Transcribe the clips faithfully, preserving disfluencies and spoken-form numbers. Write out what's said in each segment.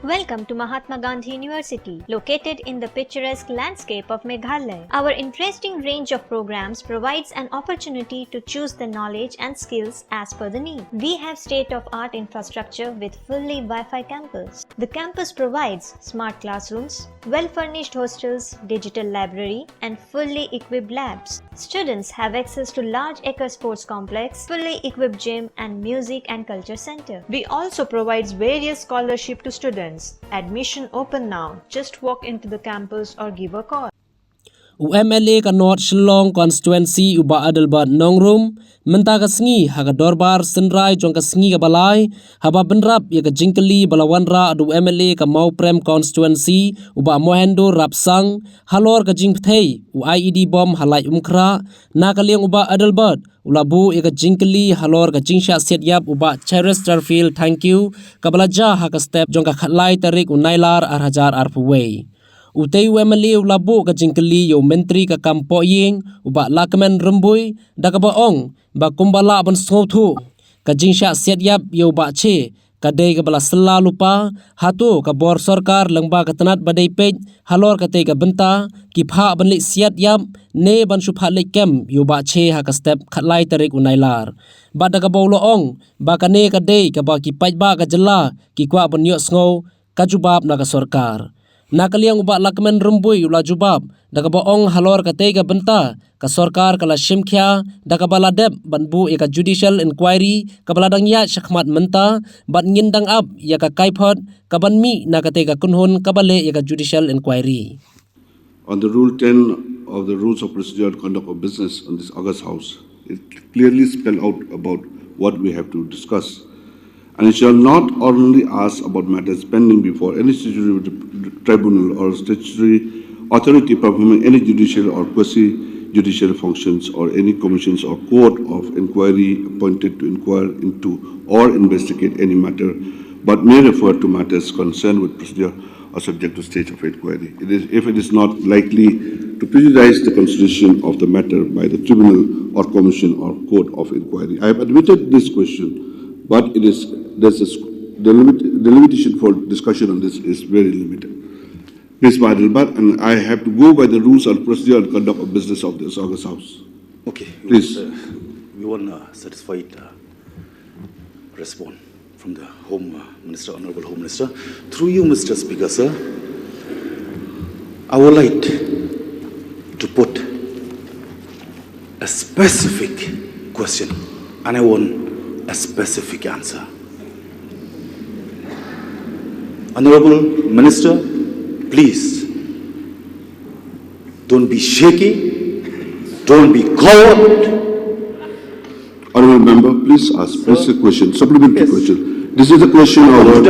Welcome to Mahatma Gandhi University, located in the picturesque landscape of Meghalaya. Our interesting range of programs provides an opportunity to choose the knowledge and skills as per the need. We have state-of-art infrastructure with fully Wi-Fi campus. The campus provides smart classrooms, well-furnished hostels, digital library, and fully equipped labs. Students have access to large acre sports complex, fully equipped gym, and music and culture center. We also provides various scholarship to students. Admission open now. Just walk into the campus or give a call. U M L A ka North Shillong Constituency u Bah Adelbert Nongrum, mynta ka sngi ha ka dorbar synrai jong ka sngi kaba lai, haba bynrap ïa ka jingkylli ba la wanrah da u M L A ka Mawprem Constituency u Bah Mohendro Rapsang, halor ka jingpynthei u I E D bom ha Laitumkhrah, na ka liang u Bah Adelbert u la buh ïa ka jingkylli halor ka jingshah siat ïap u Bah Chesterfield Thangkhiew, kaba la jia ha ka step jong ka khatlai tarik u Nailar ar hajar arphew wei. Utei u M L A u la buh ka jingkylli ïa u Myntri ka kam pohïing u Bah Lahkmen Rymbui, da kaba ong ba kumba lah ban sngewthuh, ka jingshah siat ïap ïa u Bah Che ka dei kaba la sylla lypa, hato ka bor sorkar lyngba ka tnat ba dei peit halor katei ka bynta ki phah ban leit siat ïap ne ban shu phah leit kem ïa u Bah Che ha ka step khatlai tarik u Nailar. Bad da kaba u la ong ba kane ka dei kaba ki paidbah ka jylla ki kwah ban ïohsngew ka jubab na ka sorkar. Na ka liang u Bah Lahkmen Rymbui u la jubab da kaba ong halor katei ka bynta ka sorkar ka la shim khia da kaba la dep ban buh ïa ka judicial inquiry kaba la dang ïaid shakhmat mynta, bad ngin dang ap ïa ka kaiphod kaban mih na katei ka kynhun kaba leh ïa ka judicial inquiry. On the Rule ten of the Rules of Procedure and Conduct of Business on this August House, it clearly spelled out about what we have to discuss. And it shall not only ask about matters pending before any statutory tribunal or statutory authority performing any judicial or quasi-judicial functions or any commissions or court of inquiry appointed to inquire into or investigate any matter, but may refer to matters concerned with procedure or subject to stage of inquiry. It is, if it is not likely to prejudice the consideration of the matter by the tribunal or commission or court of inquiry. I have admitted this question, but it is, there's a s-, the limit, the limitation for discussion on this is very limited. Please, Bah Adelbert, and I have to go by the rules and procedure and conduct of business of this August House. Okay. Please. Uh, we want a satisfied uh, response from the Home uh, Minister, Honorable Home Minister. Through you, Mister Speaker, sir, I would like to put a specific question and I want a specific answer. Honorable Minister, please don't be shaky, don't be coward. Honorable Member, please ask, please a question, supplementary question. This is a question of,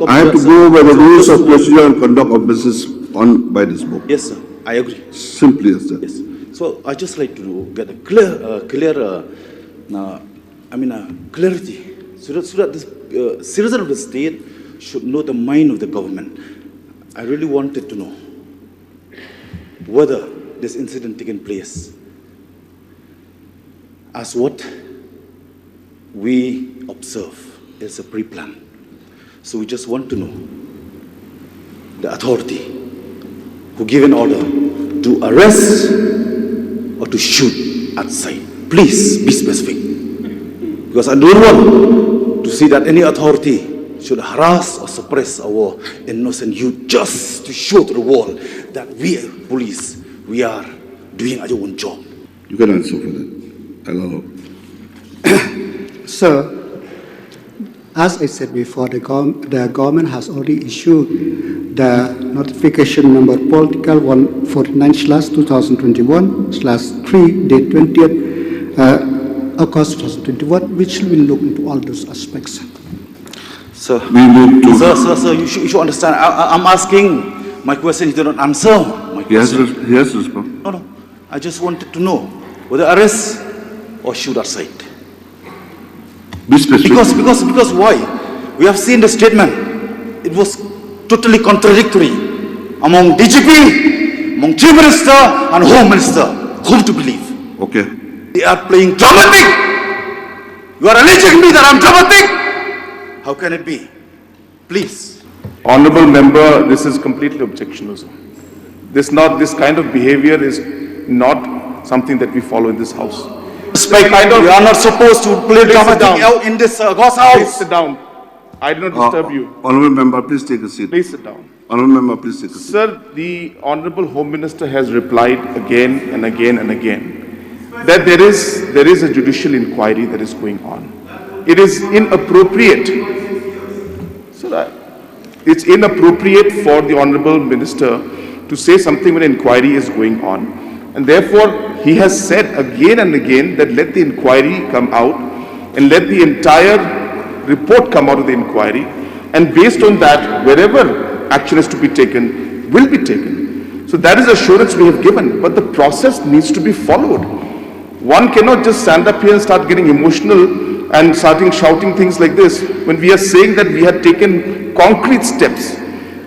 I have to go by the rules of procedure and conduct of business on by this book. Yes, sir. I agree. Simply as that. Yes. So I just like to get a clear, uh, clear, uh, uh, I mean, uh, clarity, so that, so that the uh, citizen of the state should know the mind of the government. I really wanted to know whether this incident taken place as what we observe is a pre-plan. So we just want to know the authority who gave an order to arrest or to shoot at sight. Please be specific. Because I don't want to see that any authority should harass or suppress our innocent youth just to show to the world that we police, we are doing our own job. You can answer for that. I'll allow. Sir, as I said before, the, gov- the government has already issued the notification number political one forty-nine slash two thousand twenty-one slash three, date twentieth uh, August two thousand twenty-one, which will look into all those aspects. Sir, we move to sir, sir, sir, you should, you should understand. I, I, I'm asking my question, you do not answer my question. He has, res- he has respond. No, no. I just wanted to know whether arrest or shoot at sight. Be specific. Because, because, because why? We have seen the statement. It was totally contradictory among D G P, among Chief Minister and Home Minister. Whom to believe? Okay. They are playing dramatic. You are alleging me that I'm dramatic. How can it be? Please. Honorable member, this is completely objectionable. This not this kind of behavior is not something that we follow in this house. Respect, you are not supposed to play Please sit dramatic down. Out in this uh, God's Please house. Sit down. I did not disturb you. Honorable member, please take a seat. Please sit down. Honorable member, please take a seat. Sir, the Honorable Home Minister has replied again and again and again that there is there is a judicial inquiry that is going on. It is inappropriate. Sir, I- it's inappropriate for the Honorable Minister to say something when inquiry is going on. And therefore, he has said again and again that let the inquiry come out and let the entire report come out of the inquiry. And based on that, wherever action is to be taken, will be taken. So that is assurance we have given. But the process needs to be followed. One cannot just stand up here and start getting emotional and starting shouting things like this when we are saying that we had taken concrete steps.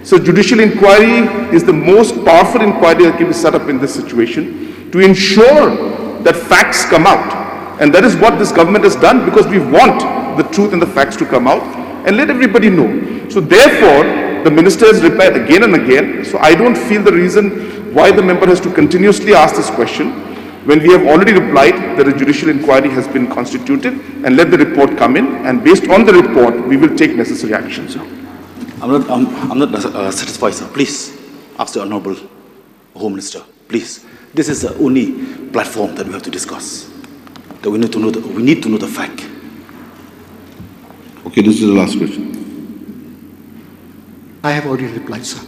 So judicial inquiry is the most powerful inquiry that can be set up in this situation to ensure that facts come out. And that is what this government has done because we want the truth and the facts to come out and let everybody know. So therefore, the minister has replied again and again. So I don't feel the reason why the member has to continuously ask this question when we have already replied that a judicial inquiry has been constituted and let the report come in, and based on the report, we will take necessary actions. I'm not, I'm, I'm not uh, satisfied, sir. Please ask the Honorable Home Minister. Please. This is the only platform that we have to discuss. That we need to know the, we need to know the fact. Okay, this is the last question. I have already replied, sir.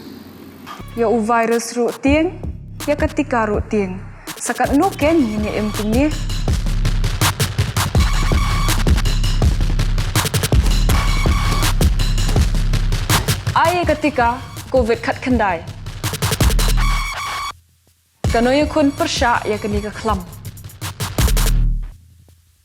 Ïa u virus ruh tieng, ïa ka tika ruh tieng. Sa katno kein ngin ïa im kumne? Ai ïa ka tika COVID khatkhyndai. Kano ïakhun pyrshah ïa kane ka khlam?